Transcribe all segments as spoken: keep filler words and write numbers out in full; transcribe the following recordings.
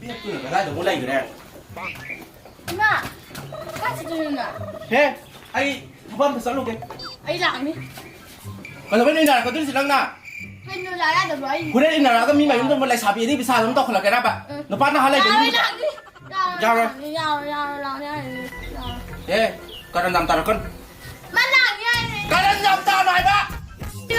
ꯕꯦꯛꯇꯨꯅ ꯀꯗꯥꯏꯗ ꯑꯃꯨꯛ ꯂꯩꯈ꯭ꯔꯦ? ꯏꯃꯥ, ꯀꯥꯏ ꯆꯠꯇꯣꯏꯅꯣ ꯅꯪ? ꯍꯦ, ꯑꯩ ꯊꯕꯛ ꯑꯝꯇ ꯆꯠꯂꯨꯒꯦ꯫ ꯑꯩ ꯂꯥꯛꯅꯤ꯫ ꯀꯩꯗꯧꯕꯩ ꯏꯟꯅꯔꯛꯀꯗꯣꯏꯁꯤ ꯅꯪꯅ? ꯀꯩꯅꯣ ꯂꯥꯛ ꯌꯥꯗꯕ꯭ꯔꯣ? ꯑꯩ ꯍꯣꯔꯦꯟ ꯏꯟꯅꯔꯛꯑꯒ ꯃꯤ ꯃꯌꯨꯝꯗ ꯑꯃꯨꯛ ꯂꯩꯁꯥꯕꯤ ꯑꯔꯤꯕꯤ ꯁꯥꯗꯅ ꯇꯧꯈꯠꯂꯛꯀꯦꯔꯕ? ꯎꯝ꯫ ꯅꯨꯄꯥꯅ ꯍꯥ ꯂꯩꯕ ꯌꯥꯔꯣꯏ, ꯌꯨꯝꯗ ꯂꯥꯛꯅꯤ꯫ ꯌꯥꯔꯣꯏ, ꯌꯥꯔꯣꯏ꯫ ꯂꯥꯛꯅꯤ, ꯌꯥꯔꯣꯏ, ꯌꯥꯔꯣꯏ, ꯂꯥꯛꯅꯤ, ꯌꯥꯔꯣꯏ, ꯌꯥꯔꯣꯏ꯫ ꯑꯦ, ꯀꯔꯟ ꯌꯥꯝ ꯇꯥꯔꯛꯀꯅꯨ꯫ ꯃꯥ ꯂꯥꯛꯅꯤ ꯍꯥꯏꯅꯦ꯫ ꯀꯔꯟ ꯌꯥꯝ ꯇꯥꯔꯛꯀꯅꯨ ꯍꯥꯏꯕ!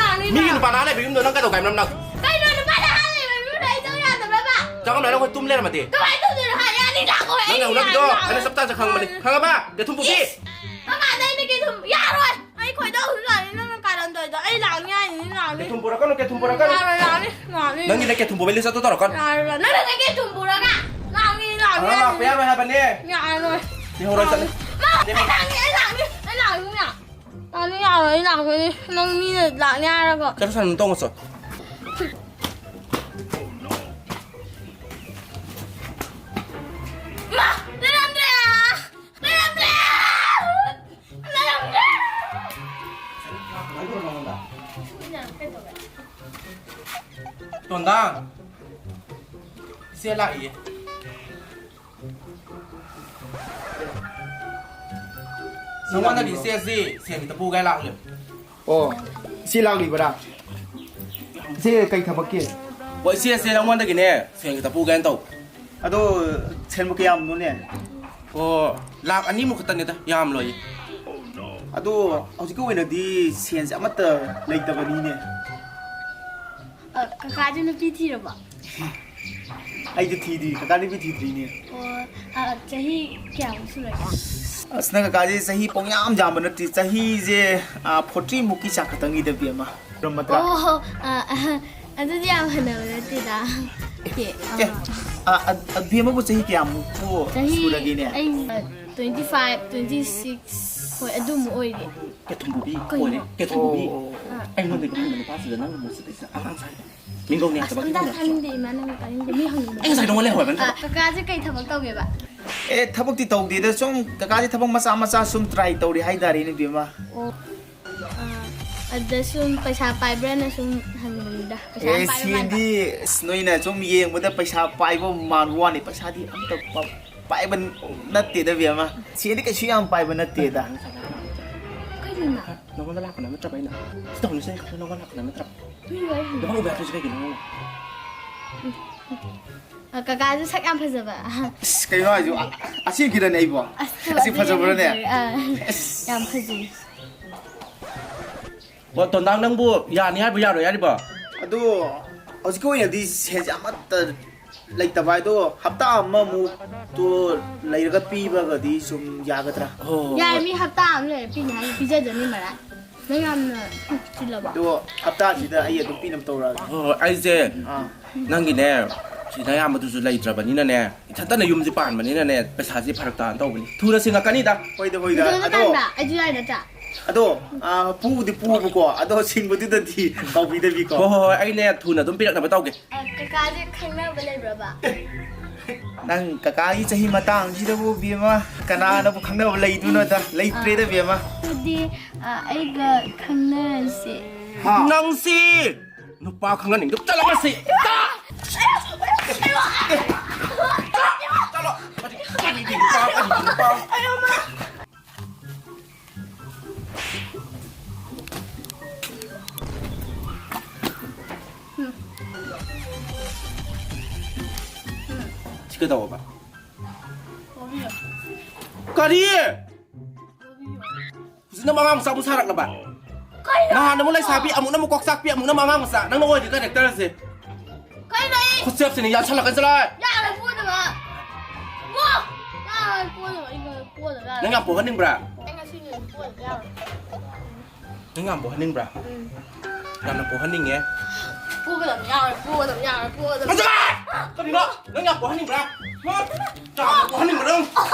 ꯂꯥꯛꯅꯤ ꯃꯤꯒꯤ ꯃꯥ꯫ ꯅꯨꯄꯥꯅ ꯍꯥ ꯂꯩꯕ ꯌꯨꯝꯗ ꯅꯪ ꯀꯩꯗꯧꯒꯦ ꯍꯥꯏꯕꯅꯣ ꯅꯪ? ꯀꯩꯅꯣ, ꯅꯨꯄꯥꯅ ꯍꯥ ꯂꯩꯕ ꯌꯨꯝꯗ ꯑꯩ ꯆꯪ ꯌꯥꯗꯕ꯭ꯔꯕ? ꯆꯪꯉꯝꯗ꯭ꯔꯦ, ꯑꯩꯈꯣꯏ ꯇꯨꯝ ꯂꯩꯔꯝꯃꯗꯤ꯫ ꯀꯃꯥꯏꯅ ꯇꯧꯗꯣꯏꯅꯣ ꯍꯥꯏ? ꯌꯥꯅꯤ, ꯂꯥꯛꯑꯣ, ꯑꯩ ꯅꯪꯅ ꯍꯧꯅꯕꯤꯗꯣ ꯌꯥꯔꯣꯏ꯫ ꯑꯩꯅ ꯆꯞ ꯆꯥꯅ ꯈꯪꯕꯅꯤ꯫ ꯈꯪꯉꯕ? ꯗꯦꯊꯨꯝ ꯄꯨꯕꯤ! ꯏꯁ! ꯃꯃꯥꯗ ꯑꯩꯅ ꯀꯩꯊꯨꯝ ꯌꯥꯔꯣꯏ! ꯑꯩ ꯈꯣꯏꯗꯧ ꯂꯥꯛꯑꯦ, ꯅꯪꯅ ꯀꯥꯔꯟ ꯇꯧꯔꯤꯗꯣ꯫ ꯑꯩ ꯂꯥꯛꯅꯤ ꯍꯥꯏꯅꯤ, ꯂꯥꯛꯅꯤ꯫ ꯀꯦꯊꯨꯝ ꯄꯨꯔꯛꯀꯅꯨ, ꯀꯦꯊꯨꯝ ꯄꯨꯔꯛꯀꯅꯨ꯫ ꯂꯥꯛꯑꯔꯣꯏ, ꯂꯥꯛꯑꯅꯤ, ꯂꯥꯛꯑꯅꯤ꯫ ꯅꯪꯒꯤꯅꯦ ꯀꯦꯊꯨꯝ ꯄꯨꯕꯩ ꯂꯤꯁ ꯑꯗꯨ ꯇꯧꯔꯛꯀꯅꯨ꯫ ꯂꯥꯛꯑꯔꯣꯏ, ꯂꯥꯛꯑꯔꯣꯏ꯫ ꯅꯪꯅ ꯀꯦꯊꯨꯝ ꯄꯨꯔꯒ ꯂꯥꯛꯅꯤ, ꯂꯥꯛꯅꯤ ꯑꯉꯥꯡ ꯂꯥꯛꯄ ꯍꯥꯏꯅꯤ꯫ ꯌꯥꯔꯣꯏ ꯍꯥꯏꯕꯅꯦ꯫ ꯌꯥꯔꯣꯏ꯫ ꯂꯩꯍꯧꯔꯣ, ꯆꯠꯂꯣ꯫ ꯃꯥ, ꯑꯩ ꯂꯥꯛꯅꯤ, ꯑꯩ ꯂꯥꯛꯅꯤ, ꯑꯩ ꯂꯥꯛꯅꯤ꯫ ꯂꯥꯛꯅꯤ, ꯌꯥꯔꯣꯏ, ꯑꯩ ꯂꯥꯛꯅꯤ꯫ ꯅꯪ ꯃꯤꯅ ꯂꯥꯛꯅꯤ ꯍꯥꯏꯔꯒ꯫ ꯆꯠꯂꯣ, ꯆꯠꯂꯣ, ꯇꯣꯡꯉꯣ, ꯆꯣ꯫ ꯃꯥ, ꯂꯩꯔꯝꯗ꯭ꯔꯦ! ꯂꯩꯔꯝꯗ꯭ꯔꯦ! ꯂꯩꯔꯝꯗ꯭ꯔꯦ! ꯇꯣꯟꯗꯥ, ꯏꯆꯦ ꯂꯥꯛꯏꯌꯦ꯫ ꯅꯉꯣꯟꯗꯒꯤ ꯏꯆꯦꯁꯤ ꯁꯦꯟ ꯈꯤꯇ ꯄꯨꯒꯦ ꯂꯥꯛꯂꯦ꯫ ꯑꯣ, ꯏꯆꯦ ꯂꯥꯛꯂꯤꯕꯔꯥ? ꯏꯆꯦ ꯀꯩ ꯊꯕꯛꯀꯤ? ꯑꯣ, ꯏꯆꯦꯁꯦ ꯅꯉꯣꯟꯗꯒꯤꯅꯦ ꯁꯦꯟ ꯈꯤꯇ ꯄꯨꯒꯦꯅ ꯇꯧꯕ꯫ ꯑꯗꯣ ꯁꯦꯟꯕꯨ ꯀꯌꯥꯝꯅꯣꯅꯦ? ꯑꯣ, ꯂꯥꯛ ꯑꯅꯤꯃꯨꯛ ꯈꯛꯇꯅꯤꯗ, ꯌꯥꯝꯂꯣꯏꯌꯦ꯫ ꯑꯗꯣ ꯍꯧꯖꯤꯛꯀꯤ ꯑꯣꯏꯅꯗꯤ ꯁꯦꯟꯁꯦ ꯑꯃꯠꯇ ꯂꯩꯇꯕꯅꯤꯅꯦ꯫ ꯑ, ꯀꯀꯥꯗꯤ ꯅꯨꯄꯤ ꯊꯤꯔꯕꯣ? ꯑꯩꯗꯤ ꯊꯤꯗ꯭ꯔꯤ, ꯀꯀꯥꯗꯤ ꯅꯨꯄꯤ ꯊꯤꯗ꯭ꯔꯤꯅꯦ꯫ ꯑꯣ, ꯑ, ꯆꯍꯤ ꯀꯌꯥꯃꯨꯛ ꯁꯨꯔꯒꯦ? ꯑꯁ, ꯅꯪ ꯀꯀꯥꯁꯦ ꯆꯍꯤ ꯄꯪꯌꯥꯝ ꯌꯥꯝꯕ ꯅꯠꯇꯦ, ꯆꯍꯤꯁꯦ, ꯑ, forty ꯃꯨꯛꯀꯤ ꯆꯥꯡ ꯈꯛꯇꯪꯅꯤꯗ, ꯕꯦꯝꯃ꯫ ꯆꯨꯝꯃꯗ꯭ꯔꯥ? ꯑꯣ, ꯑ, ꯑ, ꯑꯗꯨꯗꯤ ꯌꯥꯝ ꯍꯟꯅꯕ ꯅꯠꯇꯦꯗ꯫ ꯑꯦ, ꯑꯦ, ꯑ, ꯑ, ꯑ, ꯕꯦꯝꯃꯕꯨ ꯆꯍꯤ ꯀꯌꯥꯃꯨꯛꯄꯨ ꯆꯍꯤ ꯁꯨꯔꯒꯦꯅꯦ? ꯑꯩ, ꯑ, twenty five, twenty six, ꯍꯣꯏ, ꯑꯗꯨꯃꯨꯛ ꯑꯣꯏꯔꯦ꯫ ꯀꯦꯊꯨꯝꯕꯨꯕꯤ ꯀꯩꯅꯣ? ꯑꯣꯏꯔꯦ, ꯀꯦꯊꯨꯝꯕꯨꯕꯤ꯫ ꯑꯣ, ꯑꯣ, ꯑꯣ꯫ ꯑꯩꯉꯣꯟꯗꯒꯤ ꯑꯍꯟꯕ ꯅꯨꯄꯥꯁꯤꯗ ꯅꯪꯅ ꯑꯃꯨꯛ ꯆꯠꯂꯤꯁꯤꯅ ꯑꯉꯥꯡ ꯁꯥꯏ꯫ ꯃꯤꯡꯒꯧꯅꯦ ꯑꯁ, ꯍꯥꯏꯕ, ꯑꯝꯇ ꯃꯤꯡꯒꯧꯅꯦ ꯍꯥꯏꯕ꯫ ꯇꯥꯅꯤꯡꯗꯦ, ꯏꯃꯥ, ꯅꯪ ꯇꯥꯅꯤꯡꯗꯦ, ꯃꯤ ꯍꯪꯅꯤꯡꯕ꯫ ꯑꯩ ꯉꯁꯥꯏ ꯅꯉꯣꯟꯗ ꯂꯩꯍꯧ ꯍꯥꯏꯕ ꯅꯠꯇ꯭ꯔꯣ? ꯑ, ꯀꯀꯥꯁꯦ ꯀꯩ ꯊꯕꯛ ꯇꯧꯒꯦꯕ? ꯑꯦ, ꯊꯕꯛꯇꯤ ꯇꯧꯗꯦꯗ, ꯁꯨꯝ ꯀꯀꯥꯁꯦ ꯊꯕꯛ ꯃꯆꯥ ꯃꯆꯥ ꯁꯨꯝ try ꯇꯧꯔꯤ ꯍꯥꯏꯇꯥꯔꯦꯅꯦ, ꯕꯦꯝꯃ꯫ ꯑꯣ꯫ ꯑ, ꯑꯗ ꯁꯨꯝ ꯄꯩꯁꯥ ꯄꯥꯏꯕ꯭ꯔꯥꯅ ꯁꯨꯝ ꯍꯪꯕꯅꯤ꯫ ꯄꯩꯁꯥ ꯌꯥꯝ ꯑꯦ, ꯄꯥꯏꯕ ꯃꯥꯟꯕ꯫ ꯁꯦꯟꯗꯤ, ꯑꯁ, ꯅꯣꯏꯅ ꯁꯨꯝ ꯌꯦꯡꯕꯗ ꯄꯩꯁꯥ ꯄꯥꯏꯕ ꯃꯥꯟꯕ ꯋꯥꯅꯤ꯫ ꯄꯩꯁꯥꯗꯤ ꯑꯝꯇ ꯄ-, ꯄꯥꯏꯕ ꯅꯠꯇꯦꯗ, ꯕꯦꯝꯃ꯫ ꯁꯦꯟꯗꯤ ꯀꯩꯁꯨ ꯌꯥꯝ ꯄꯥꯏꯕ ꯅꯠꯇꯦꯗ꯫ ꯀꯩꯅꯣ? ꯅꯉꯣꯟꯗ ꯂꯥꯛꯄꯅ ꯅꯠꯇ꯭ꯔꯕ ꯑꯩꯅ? ꯁꯤ ꯇꯧꯅꯨꯁꯦ, ꯅꯉꯣꯟꯗ ꯂꯥꯛꯄꯅ ꯅꯠꯇ꯭ꯔꯕ? ꯃꯤ ꯋꯥꯔꯤ ꯁꯥꯟꯅ- ꯅꯉꯣꯟꯗ ꯎꯕ ꯌꯥꯗ꯭ꯔꯤꯁꯦ ꯀꯩꯒꯤꯅꯣ ꯅꯪꯅ? ꯑ, ꯀꯀꯥꯁꯨ ꯁꯛ ꯌꯥꯝ ꯐꯖꯕ꯫ ꯑꯁ, ꯀꯩꯅꯣ ꯍꯥꯏꯁꯤꯕꯣ? ꯑ-, ꯑꯁꯦꯡꯀꯤꯔꯅꯦ ꯑꯩꯕꯣ? ꯑꯁ, ꯑꯁꯤ ꯑꯁꯦꯡꯕ ꯐꯖꯕ꯭ꯔꯅꯦ? ꯐꯖꯩ꯫ ꯑ, ꯑꯁ꯫ ꯌꯥꯝ ꯐꯖꯩ꯫ ꯑꯣ, ꯇꯣꯟꯗꯥꯡ, ꯅꯪꯕꯨ ꯌꯥꯅꯤ ꯍꯥꯏꯕ ꯌꯥꯔꯣꯏ ꯍꯥꯏꯔꯤꯕꯣ? ꯑꯗꯣ, ꯍꯧꯖꯤꯛꯀꯤ ꯑꯣꯏꯅꯗꯤ ꯁꯦꯟꯁꯦ ꯑꯃꯠꯇ ꯂꯩꯇꯕ ꯍꯥꯏꯗꯣ, ꯍꯞꯇꯥ ꯑꯃꯃꯨꯛꯇꯣ ꯂꯩꯔꯒ ꯄꯤꯕꯒꯗꯤ ꯁꯨꯝ ꯌꯥꯒꯗ꯭ꯔꯥ? ꯍꯣꯏ, ꯍꯣꯏ, ꯌꯥꯏ, ꯍꯣꯏ꯫ ꯃꯤ ꯍꯞꯇꯥ ꯑꯃ ꯂꯩꯔ ꯄꯤꯅꯤ ꯍꯥꯏꯅ ꯄꯤꯖꯖꯅꯤ, ꯃꯔꯥ꯫ ꯅꯪ ꯌꯥꯝꯅ ꯆꯤꯜꯂꯕꯣ? ꯑꯗꯣ, ꯍꯞꯇꯥꯁꯤꯗ ꯑꯩ ꯑꯗꯨꯝ ꯄꯤꯅꯕ ꯇꯧꯔꯛꯑꯒꯦ꯫ ꯍꯣꯏ, ꯍꯣꯏ, ꯑꯩꯁꯦ ꯑꯥ꯫ ꯅꯪꯒꯤꯅꯦ, ꯁꯤ ꯅꯌꯥꯝꯕꯗꯨꯁꯨ ꯂꯩꯇ꯭ꯔꯕꯅꯤꯅꯅꯦ, ꯏꯊꯟꯇꯅ ꯌꯨꯝꯁꯦ ꯄꯥꯟꯕꯅꯤꯅꯅꯦ, ꯄꯩꯁꯥꯁꯦ ꯐꯔꯛ ꯇꯥꯅ ꯇꯧꯕꯅꯤ꯫ ꯊꯨꯅ ꯁꯤꯡꯉꯛꯀꯅꯤꯗ꯫ ꯍꯣꯏꯗ, ꯍꯣꯏꯗ꯫ ꯏꯊꯟꯇ ꯑꯗꯣ, ꯄꯥꯟꯕ? ꯑꯩꯁꯨ ꯌꯥꯏ ꯅꯠꯇ꯭ꯔꯥ? ꯑꯗꯣ, ꯑꯥ, ꯄꯨꯕꯨꯗꯤ ꯄꯨꯕꯀꯣ, ꯑꯗꯣ ꯁꯤꯡꯕꯗꯨꯗꯗꯤ ꯀꯥꯎꯕꯤꯗꯕꯤꯀꯣ꯫ ꯍꯣꯏ, ꯍꯣꯏ, ꯍꯣꯏ, ꯑꯩꯅꯦ ꯊꯨꯅ ꯑꯗꯨꯝ ꯄꯤꯔꯛꯅꯕ ꯇꯧꯒꯦ꯫ ꯑ, ꯀꯀꯥꯁꯦ ꯈꯪꯅꯕ ꯂꯩꯕ꯭ꯔꯕ? ꯅꯪ ꯀꯀꯥꯒꯤ ꯆꯍꯤ ꯃꯇꯥꯡꯁꯤꯗꯕꯨ, ꯕꯦꯝꯃ, ꯀꯅꯥꯅꯕꯨ ꯈꯪꯅꯕ ꯂꯩꯗꯣꯏꯅꯣꯗ? ꯂꯩꯇ꯭ꯔꯦꯗ, ꯑꯥ꯫ ꯕꯦꯝꯃ꯫ ꯑꯗꯨꯗꯤ, ꯑ, ꯑꯩꯒ ꯈꯪꯅꯔꯁꯦ꯫ ꯍꯥ? ꯅꯪꯁꯤ ꯅꯨꯄꯥ ꯈꯪꯅꯅꯤꯡꯗꯕ ꯆꯠꯂꯝꯃꯁꯤ꯫ ꯆꯠꯂꯣ꯫ ꯀꯔꯤꯒꯤ ꯅꯨꯄꯥ? ꯀꯔꯤꯒꯤ ꯅꯨꯄꯥ? ꯁꯤ ꯀꯩꯗꯧꯕ? ꯀꯔꯤ? ꯍꯧꯖꯤꯛꯅ ꯑꯉꯥꯡ ꯃꯆꯥ ꯑꯃꯨꯛ ꯁꯥꯔꯛꯂꯕ? ꯀꯩꯅꯣ? ꯅꯍꯥꯟ ꯑꯃꯨꯛ ꯂꯩꯁꯥꯕꯤ, ꯑꯃꯨꯛꯅ ꯑꯃꯨꯛ ꯀꯣꯛꯆꯥꯛꯄꯤ, ꯑꯃꯨꯛꯅ ꯑꯃꯨꯛ ꯑꯉꯥꯡ ꯃꯆꯥ꯫ ꯅꯪꯅ ꯑꯣꯏꯔꯤ ꯀꯦꯔꯦꯛꯇꯔꯁꯦ꯫ ꯀꯩꯅꯣ ꯑꯩ? ꯈꯨꯠꯆꯦꯞꯁꯤꯅ ꯌꯥꯟꯁꯜꯂꯛꯀꯅꯤ, ꯆꯠꯂꯣ꯫ ꯌꯥꯔꯣꯏ, ꯄꯣꯗꯕ꯫ ꯋꯥ! ꯌꯥꯔꯣꯏ, ꯄꯣꯗꯕ꯫ ꯑꯩ ꯄꯣꯗꯕ ꯌꯥꯔꯣꯏ꯫ ꯅꯪ ꯌꯥꯝ ꯄꯣꯍꯟꯅꯤꯡꯕ꯭ꯔꯥ? ꯑꯩ ꯉꯁꯤꯒꯤ ꯄꯣꯗꯕ ꯌꯥꯔꯣꯏ꯫ ꯅꯪ ꯌꯥꯝ ꯄꯣꯍꯟꯅꯤꯡꯕ꯭ꯔꯥ? ꯎꯝ꯫ ꯌꯥꯝꯅ ꯄꯣꯍꯟꯅꯤꯡꯉꯦ? ꯄꯣꯒꯗꯕꯅꯤ, ꯌꯥꯔꯣꯏ, ꯄꯣꯒꯗꯕꯅꯤ, ꯌꯥꯔꯣꯏ, ꯄꯣꯒꯗꯕꯅꯤ꯫ ꯐꯖꯔꯦ! ꯀꯔꯤꯅꯣ? ꯅꯪ ꯌꯥꯝ ꯄꯣꯍꯟꯅꯤꯡꯕ꯭ꯔꯥ? ꯍꯥ? ꯌꯥꯝꯅ ꯄꯣꯍꯟꯅꯤꯡꯕ꯭ꯔꯥ ꯅꯪ?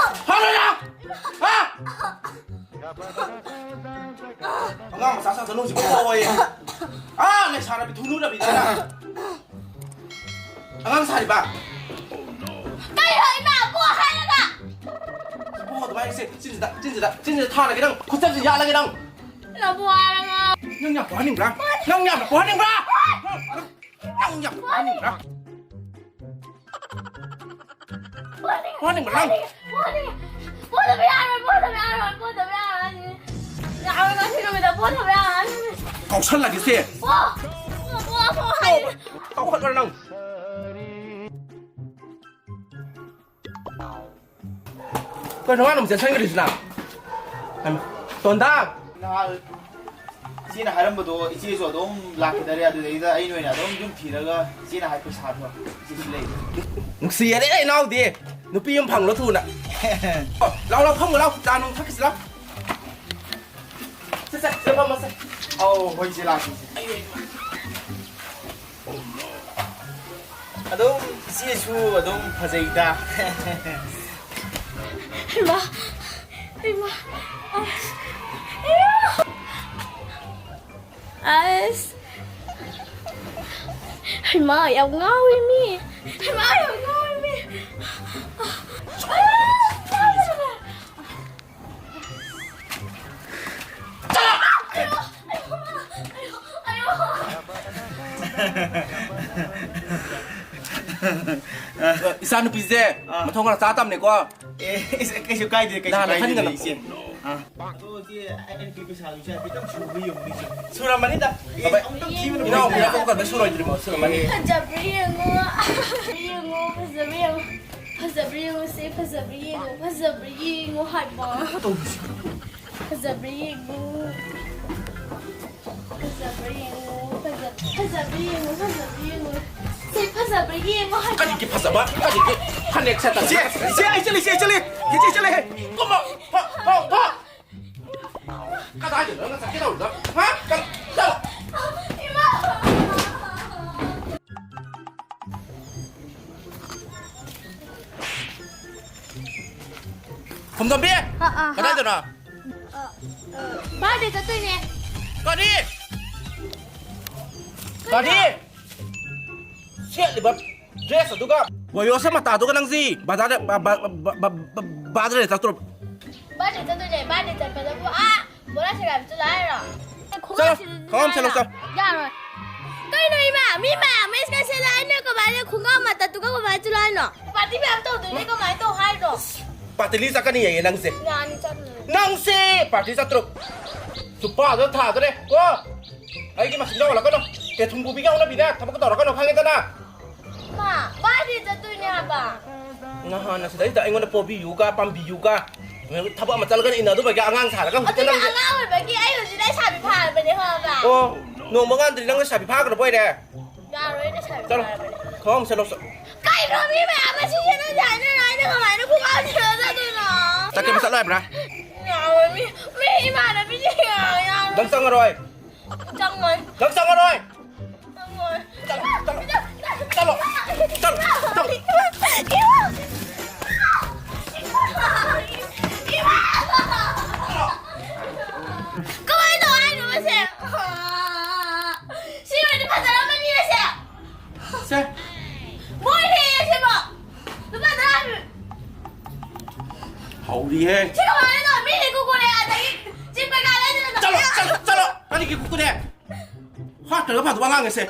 ꯍꯥ? ꯍꯥ? ꯑꯉꯥꯡ ꯃꯆꯥ ꯁꯥꯖꯅꯨ ꯍꯧꯖꯤꯛ ꯄꯣꯛꯑꯣꯌꯦ꯫ ꯑꯥ, ꯂꯩꯁꯥꯔꯕꯤ ꯊꯨꯅꯨꯔꯕꯤꯗꯅ꯫ ꯑꯉꯥꯡ ꯁꯥꯔꯤꯕ? ꯀꯩꯅꯣ ꯏꯃꯥ ꯄꯣ ꯍꯥꯏꯔꯒ? ꯄꯣ ꯑꯗꯨꯃꯥꯏꯅ ꯁꯦ, ꯆꯤꯟꯁꯤꯗ, ꯆꯤꯟꯁꯤꯗ, ꯆꯤꯟꯁꯤꯗ ꯊꯥꯔꯒꯦ ꯅꯪ, ꯈꯨꯠꯆꯞꯁꯤ ꯌꯥꯜꯂꯒꯦ ꯅꯪ꯫ ꯏꯃꯥ ꯄꯣ ꯍꯥꯏꯔꯒ? ꯅꯪ ꯌꯥꯝ ꯄꯣꯍꯟꯅꯤꯡꯕ꯭ꯔꯥ? ꯅꯪ ꯌꯥꯝꯅ ꯄꯣꯍꯟꯅꯤꯡꯕ꯭ꯔꯥ? ꯄꯣꯗꯕ ꯌꯥꯔꯣꯏ, ꯄꯣꯗꯕ ꯌꯥꯔꯣꯏ, ꯄꯣꯗꯕ ꯌꯥꯔꯣꯏ꯫ ꯌꯥꯔꯣꯏ, ꯉꯁꯤ ꯅꯨꯃꯤꯠꯇ ꯄꯣꯗꯕ ꯌꯥꯔꯣꯏ꯫ ꯀꯥꯎꯁꯜꯂꯒꯦꯁꯦ꯫ ꯄꯣ! ꯄꯣ, ꯄꯣ, ꯄꯣ ꯍꯥꯏ꯫ ꯀꯥꯎꯈꯠꯂꯣ ꯅꯪ꯫ ꯀꯩꯅꯣ ꯃꯥꯅ ꯑꯃꯨꯛ ꯆꯦꯟꯁꯟꯈ꯭ꯔꯤꯁꯤꯅ? ꯍꯩꯃꯥ, ꯇꯣꯟꯗꯥ! ꯅꯍꯥꯟ ꯏꯆꯦꯅ ꯍꯥꯏꯔꯝꯕꯗꯣ ꯏꯆꯦꯁꯨ ꯑꯗꯨꯝ ꯂꯥꯛꯈꯤꯗꯔꯦ, ꯑꯗꯨꯗꯩꯗ ꯑꯩꯅ ꯑꯣꯏꯅ ꯑꯗꯨꯝ ꯌꯨꯝ ꯊꯤꯔꯒ ꯏꯆꯦꯅ ꯍꯥꯏ ꯄꯩꯁꯥꯗꯣ ꯏꯆꯦ ꯁꯤ ꯂꯩ꯫ ꯅꯨꯡꯁꯤꯌꯦꯅꯦ ꯏꯅꯥꯎꯗꯤ꯫ ꯅꯨꯄꯤ ꯑꯃ ꯐꯪꯂꯣ ꯊꯨꯅ꯫ ꯑꯣ, ꯂꯥꯎ, ꯂꯥꯎ, ꯐꯝꯃꯨ ꯂꯥꯎ꯫ ꯆꯥ ꯅꯨꯡ ꯊꯛꯈꯤꯁꯤ ꯂꯥꯎ꯫ ꯁꯦ, ꯁꯦ, ꯁꯦ, ꯐꯝꯃꯣ, ꯁꯦ꯫ ꯑꯧ, ꯍꯣꯏ, ꯏꯆꯦ ꯂꯥꯛꯀꯦ, ꯏꯆꯦ꯫ ꯑꯗꯨꯝ ꯏꯆꯦꯁꯨ ꯑꯗꯨꯝ ꯐꯖꯩꯗ꯫ ꯍꯩꯃꯥ, ꯍꯩꯃꯥ, ꯑꯁ, ꯑꯌꯥ! ꯑꯁ! ꯍꯩꯃꯥ, ꯌꯥꯝ ꯉꯥꯎꯋꯦ ꯃꯤ! ꯍꯩꯃꯥ, ꯌꯥꯝ ꯉꯥꯎꯋꯦ ꯃꯤ! ꯑꯌꯥ! ꯏꯆꯥꯅꯨꯄꯤꯁꯦ ꯑꯥ꯫ ꯃꯊꯣꯡ ꯈꯔ ꯆꯥꯗꯕꯅꯦꯀꯣ꯫ ꯑꯦ, ꯏꯁ, ꯀꯩꯁꯨ ꯀꯥꯏꯗꯦ, ꯀꯩꯁꯨ ꯅꯍꯥꯟ ꯀꯥꯏꯗꯦ, ꯈꯟꯒꯅꯨ꯫ ꯏꯆꯦ꯫ ꯑꯥ꯫ ꯑꯗꯣ ꯏꯆꯦ, ꯑꯩ ꯑꯦꯟ ꯄꯤ ꯄꯩꯁꯥꯗꯨꯁꯨ ꯍꯥꯏꯐꯦꯠꯇꯪ ꯁꯨꯕ ꯌꯦꯡꯉꯨꯅꯦ, ꯏꯆꯦ꯫ ꯁꯨꯔꯝꯃꯅꯤꯗ꯫ ꯑꯦ, ꯑꯝꯇꯪ ꯊꯤꯕꯅ ꯏꯅꯥꯎ, ꯐꯩ꯫ ꯏꯅꯥꯎ ꯀꯧꯀꯥꯟꯗ ꯁꯨꯔꯣꯏꯗ꯭ꯔꯤꯕꯣ? ꯁꯨꯔꯝꯃꯅꯤ꯫ ꯐꯖꯕ꯭ꯔꯥ ꯌꯦꯡꯉꯣ꯫ ꯌꯦꯡꯉꯣ, ꯐꯖꯕ꯭ꯔꯥ ꯌꯦꯡꯉꯣ꯫ ꯐꯖꯕ꯭ꯔꯥ ꯌꯦꯡꯉꯨꯁꯦ, ꯐꯖꯕ꯭ꯔꯥ ꯌꯦꯡꯉꯣ, ꯐꯖꯕ꯭ꯔꯥ ꯌꯦꯡꯉꯣ ꯍꯥꯏꯕ꯫ ꯐꯖꯕ꯭ꯔꯥ ꯌꯦꯡꯉꯨ꯫ ꯐꯖꯕ꯭ꯔꯥ ꯌꯦꯡꯉꯨ, ꯐꯖ-, ꯐꯖꯕ꯭ꯔꯥ ꯌꯦꯡꯉꯨ, ꯐꯖꯕ꯭ꯔꯥ ꯌꯦꯡꯉꯨ꯫ ꯁꯤ ꯐꯖꯕ꯭ꯔꯥ ꯌꯦꯡꯉꯨ ꯍꯥꯏꯕ꯫ ꯀꯔꯤꯒꯤ ꯐꯖꯕ? ꯀꯔꯤꯒꯤ ꯐꯅꯦꯛ ꯁꯦꯠꯇ ꯏꯆꯦ, ꯏꯆꯦ, ꯑꯩ ꯆꯠꯂꯤ, ꯏꯆꯦ, ꯑꯩ ꯆꯠꯂꯤ꯫ ꯏꯆꯦ, ꯑꯩ ꯆꯠꯂꯤ꯫ ꯀꯨꯝꯃꯣ, ꯐ-, ꯐ-, ꯐ-꯫ ꯀꯗꯥꯏꯗꯅꯣ ꯅꯪꯅ ꯆꯠꯀꯦ ꯇꯧꯔꯤꯗꯣ? ꯍꯥ? ꯀ-, ꯆꯠꯂꯣ꯫ ꯏꯃꯥ! ꯈꯨꯝꯗꯣꯝꯕꯤ! ꯑꯥ, ꯑꯥ, ꯍꯥ꯫ ꯀꯗꯥꯏꯗꯅꯣ? ꯑ, ꯑ, ꯕꯥꯔꯗꯦ ꯆꯠꯇꯣꯏꯅꯦ꯫ ꯀꯔꯤ? ꯀꯔꯤ? ꯁꯦꯠꯂꯤꯕ ꯗ꯭ꯔꯦꯁ ꯑꯗꯨꯒ ꯕꯣꯌꯣꯁ ꯃꯇꯥꯗꯨꯒ ꯅꯪꯁꯤ ꯕꯖꯥꯔꯗ ꯕ-, ꯕ-, ꯕ-, ꯕ-, ꯕ-, ꯕꯥꯔꯗꯦ ꯆꯠꯇ꯭ꯔꯣ? ꯕꯥꯔꯗꯦ ꯆꯠꯇꯣꯏꯅꯦ, ꯕꯥꯔꯗꯦ ꯆꯠꯄꯗꯕꯨ ꯑꯥ ꯕꯣꯔꯥ ꯁꯦꯒꯥꯏꯕ ꯆꯠꯂꯣ ꯍꯥꯏꯔꯣ? ꯆꯠꯂꯣ, ꯈꯣꯡꯎꯞ ꯁꯦꯠꯂꯣ, ꯆꯠꯂꯣ꯫ ꯌꯥꯔꯣꯏ꯫ ꯀꯩꯅꯣ ꯏꯃꯥ? ꯃꯤ ꯃꯌꯥꯝ ꯑꯃ ꯏꯁꯀꯥꯔꯁꯟ ꯂꯥꯛꯑꯦ, ꯅꯣꯏ ꯀꯃꯥꯏꯅ ꯈꯣꯡꯒ꯭ꯔꯥꯎ ꯃꯇꯠꯇꯨꯒ ꯀꯃꯥꯏꯅ ꯆꯠꯂꯨ ꯍꯥꯏꯅꯣ? ꯄꯥꯔꯇꯤ ꯃꯌꯥꯝ ꯇꯧꯗꯣꯏꯅꯦ, ꯀꯃꯥꯏꯅ ꯇꯧ ꯍꯥꯏꯅꯣ? ꯄꯥꯔꯇꯤꯂꯤ ꯆꯠꯀꯅꯤ ꯍꯥꯏꯌꯦ ꯅꯪꯁꯦ꯫ ꯌꯥꯅꯤ, ꯆꯠꯂꯨꯔꯦ꯫ ꯅꯪꯁꯦ ꯄꯥꯔꯇꯤ ꯆꯠꯇ꯭ꯔꯣ? ꯆꯨꯞꯄꯥꯗꯣ ꯊꯥꯗꯣꯔꯦ ꯀꯣ꯫ ꯑꯩꯒꯤ ꯃꯁꯤꯡ ꯌꯧꯍꯜꯂꯛꯀꯅꯨ꯫ ꯇꯦꯊꯨꯝ ꯄꯨꯕꯤꯒ ꯍꯧꯅꯕꯤꯅꯦ ꯊꯕꯛ ꯇꯧꯔꯛꯀꯅꯨ, ꯈꯪꯉꯦꯗꯅ? ꯃꯥ, ꯕꯥꯔꯗꯦ ꯆꯠꯇꯣꯏꯅꯦ ꯍꯥꯏꯕ꯫ ꯅꯍꯥꯟꯅ ꯁꯤꯗꯩꯗ ꯑꯩꯉꯣꯟꯗ ꯄꯣꯕꯤꯌꯨꯒ ꯄꯥꯝꯕꯤꯌꯨꯒ ꯊꯕꯛ ꯑꯃ ꯆꯠꯂꯒꯅ ꯏꯟꯅꯗꯧꯕꯒꯤ ꯑꯉꯥꯡ ꯁꯥꯔꯒ ꯍꯧꯖꯤꯛꯇ ꯑꯗꯨꯅ ꯅꯪꯁꯦ꯫ ꯑꯉꯥꯡ ꯑꯣꯏꯕꯒꯤ ꯑꯩ ꯍꯧꯖꯤꯛ ꯂꯩꯁꯥꯕꯤ ꯐꯥꯔꯕꯅꯦ, ꯈꯪꯉꯕ? ꯑꯣ, ꯅꯣꯡꯃ ꯉꯥꯟꯗ꯭ꯔꯤ ꯅꯪ ꯂꯩꯁꯥꯕꯤ ꯐꯥꯈ꯭ꯔꯕ ꯑꯣꯏꯔꯦ? ꯌꯥꯔꯣꯏ, ꯂꯩꯁꯥꯕꯤ ꯆꯠꯂꯣ꯫ ꯐꯥꯔꯕꯅꯦ꯫ ꯈꯣꯡ ꯆꯠꯂꯣ, ꯆꯠꯂꯣ꯫ ꯀꯩꯅꯣ ꯃꯤ ꯃꯌꯥꯝ ꯑꯁꯤ ꯁꯤꯅ ꯍꯥꯏꯅꯔ ꯑꯩꯅ ꯀꯃꯥꯏꯅ ꯈꯣꯡꯒ꯭ꯔꯥꯎ ꯁꯦꯠꯂ ꯆꯠꯇꯣꯏꯅꯣ? ꯆꯠꯀꯦ ꯆꯠꯂꯣ ꯍꯥꯏꯕ꯭ꯔꯥ? ꯌꯥꯔꯣꯏ, ꯃꯤ, ꯃꯤ ꯏꯃꯥꯟꯅꯕꯤꯁꯤꯡ ꯌꯥꯔꯣꯏ꯫ ꯅꯪ ꯆꯪꯉꯔꯣꯏ꯫ ꯆꯪꯉꯣꯏ꯫ ꯅꯪ ꯆꯪꯉꯔꯣꯏ꯫ ꯆꯪꯉꯣꯏ꯫ ꯆꯠꯂꯣ, ꯆꯠꯂꯣ꯫ ꯆꯠꯂꯣ꯫ ꯆꯠꯂꯣ꯫ ꯆꯠꯂꯣ꯫ ꯏꯃꯥ! ꯏꯃꯥ! ꯀꯃꯥꯏꯅ ꯇꯧ ꯍꯥꯏꯅꯣ ꯃꯁꯦ? ꯁꯤ ꯑꯣꯏꯔꯗꯤ ꯐꯖꯔꯝꯃꯅꯤ ꯃꯁꯦ꯫ ꯁꯦ꯫ ꯃꯣꯏ ꯍꯦꯛ ꯁꯤꯕꯣ꯫ ꯂꯨꯄꯥ ꯇꯔꯥ ꯄꯤ꯫ ꯍꯧꯔꯤꯍꯦ꯫ ꯁꯤ ꯀꯃꯥꯏꯅ ꯇꯧ? ꯃꯤꯅ ꯀꯨꯀꯨꯔꯦ ꯑꯗꯒꯤ ꯆꯤꯛꯄ ꯀꯥꯏ ꯂꯩꯗꯅ꯫ ꯆꯠꯂꯣ, ꯆꯠꯂꯣ, ꯆꯠꯂꯣ꯫ ꯀꯔꯤꯒꯤ ꯀꯨꯀꯨꯔꯦ? ꯍꯥꯠꯇ꯭ꯔꯒ ꯐꯗꯧꯕ ꯑꯉꯥꯡ ꯑꯁꯦ꯫